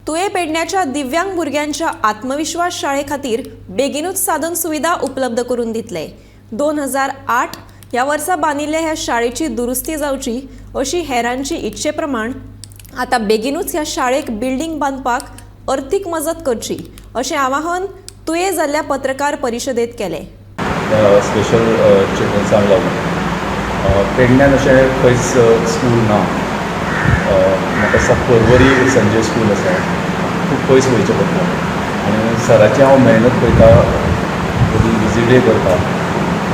तुये पेडण्याच्या दिव्यांग भुरग्यांच्या आत्मविश्वास शाळे खातीर बेगीनूच साधन सुविधा उपलब्ध करून दितले. 2008 ह्या वर्सा बांदिल्ल्या ह्या शाळेची दुरुस्ती जावची अशी हेरांची इच्छे प्रमाण आतां बेगीनूच ह्या शाळेक बिल्डींग बांदपाक अर्थीक मजत करची अशें आवाहन तुये जाल्ल्या पत्रकार परिशदेंत केलें. स्पेशल चिल्ड्रन्सांक लागून पेडण्यान अशें खंयच स्कूल ना. म्हाका दिसता पर्वरी संजय स्कूल आसा, खूब पयस वयचें पडटा आनी सराची हांव मेहनत पळयता, कधी विजिटय करता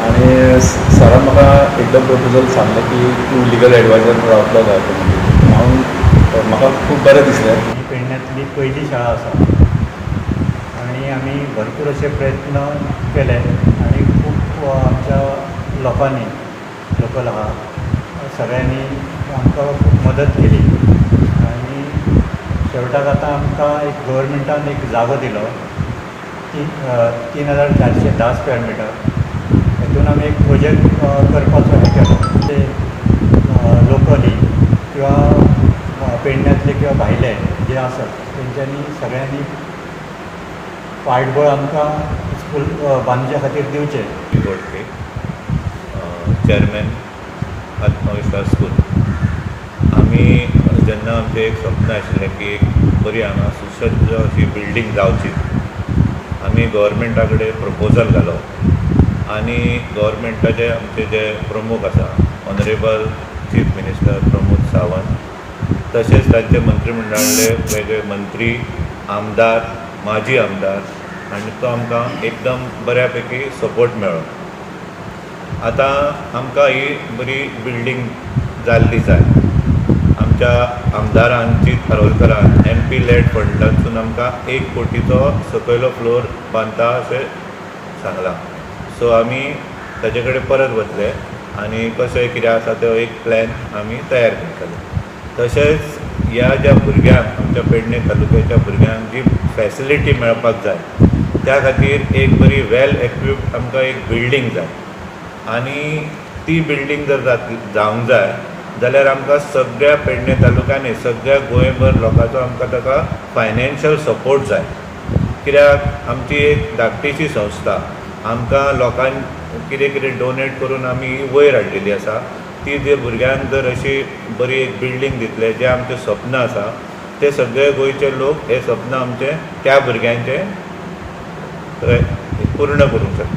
आनी सरान म्हाका एकदम प्रपोजल सांगलें की तूं लिगल एडवायजर रावतलो काय म्हणून. हांव म्हाका खूब बरें दिसलें. ही पेडण्यांतली पयली शाळा आसा आनी आमी भरपूर अशे प्रयत्न केले आनी खूब आमच्या लोकांनी, लोकल आहा सगळ्यांनी आमकां खूब मदत केली आनी शेवटाक आतां आमकां एक गव्हर्मेंटान एक जागो दिलो, 3410 स्क्वेअर मिटर. हेतून आमी एक प्रोजेक्ट करपाचो हें केलो. ते लोकली किंवा पेडण्यांतले किंवा भायले जे आसत तेंच्यांनी सगळ्यांनी पाठबळ आमकां स्कूल बांदच्या खातीर दिवचें. गोडके, चेअरमॅन, आत्मविश्वास स्कूल. आमी जेन्ना आमचें एक स्वप्न आशिल्लें की एक बरी हांगा सुसज्ज अशी बिल्डींग जावची, आमी गव्हर्मेंटा कडेन प्रपोजल घालो आनी गव्हर्मेंटाचे आमचे जे प्रमुख आसा, honourable chief minister Pramod Sawant, तशेंच तांचे मंत्रीमंडळांतले वेगळे मंत्री, आमदार, माजी आमदार आनी तो आमकां एकदम बऱ्या पैकी सपोर्ट मेळ्ळो. आतां आमकां ही बरी बिल्डींग जाल्ली जाय. आमच्या आमदारान जीत आरोलकरान एमपी लॅड फंडांतसून आमकां 1 कोटीचो सकयलो फ्लोर बांदता अशें सांगलां. सो आमी ताजे कडेन परत वतले आनी कशें कितें आसा तो एक प्लॅन आमी तयार करतले. तशेंच ह्या ज्या भुरग्यांक, आमच्या पेडणे तालुक्याच्या भुरग्यांक जी फॅसिलिटी मेळपाक जाय, त्या खातीर एक बरी वेल एक्विप्ड आमकां एक बिल्डींग जाय आनी ती बिल्डींग जर जावंक जाय जाल्यार आमकां सगळ्या पेडणे तालुक्यांनी, सगळ्या गोंयभर लोकांचो आमकां ताका फायनान्शियल सपोर्ट जाय. कित्याक आमची एक धाकटीशी संस्था, आमकां लोकांक कितें कितें डोनेट करून आमी ही वयर हाडलेली आसा. ती जे भुरग्यांक जर अशी बरी एक बिल्डींग दितले, जें आमचें स्वप्न आसा, ते सगळे गोंयचे लोक हे स्वप्न आमचें त्या भुरग्यांचें पूर्ण करूंक शकता.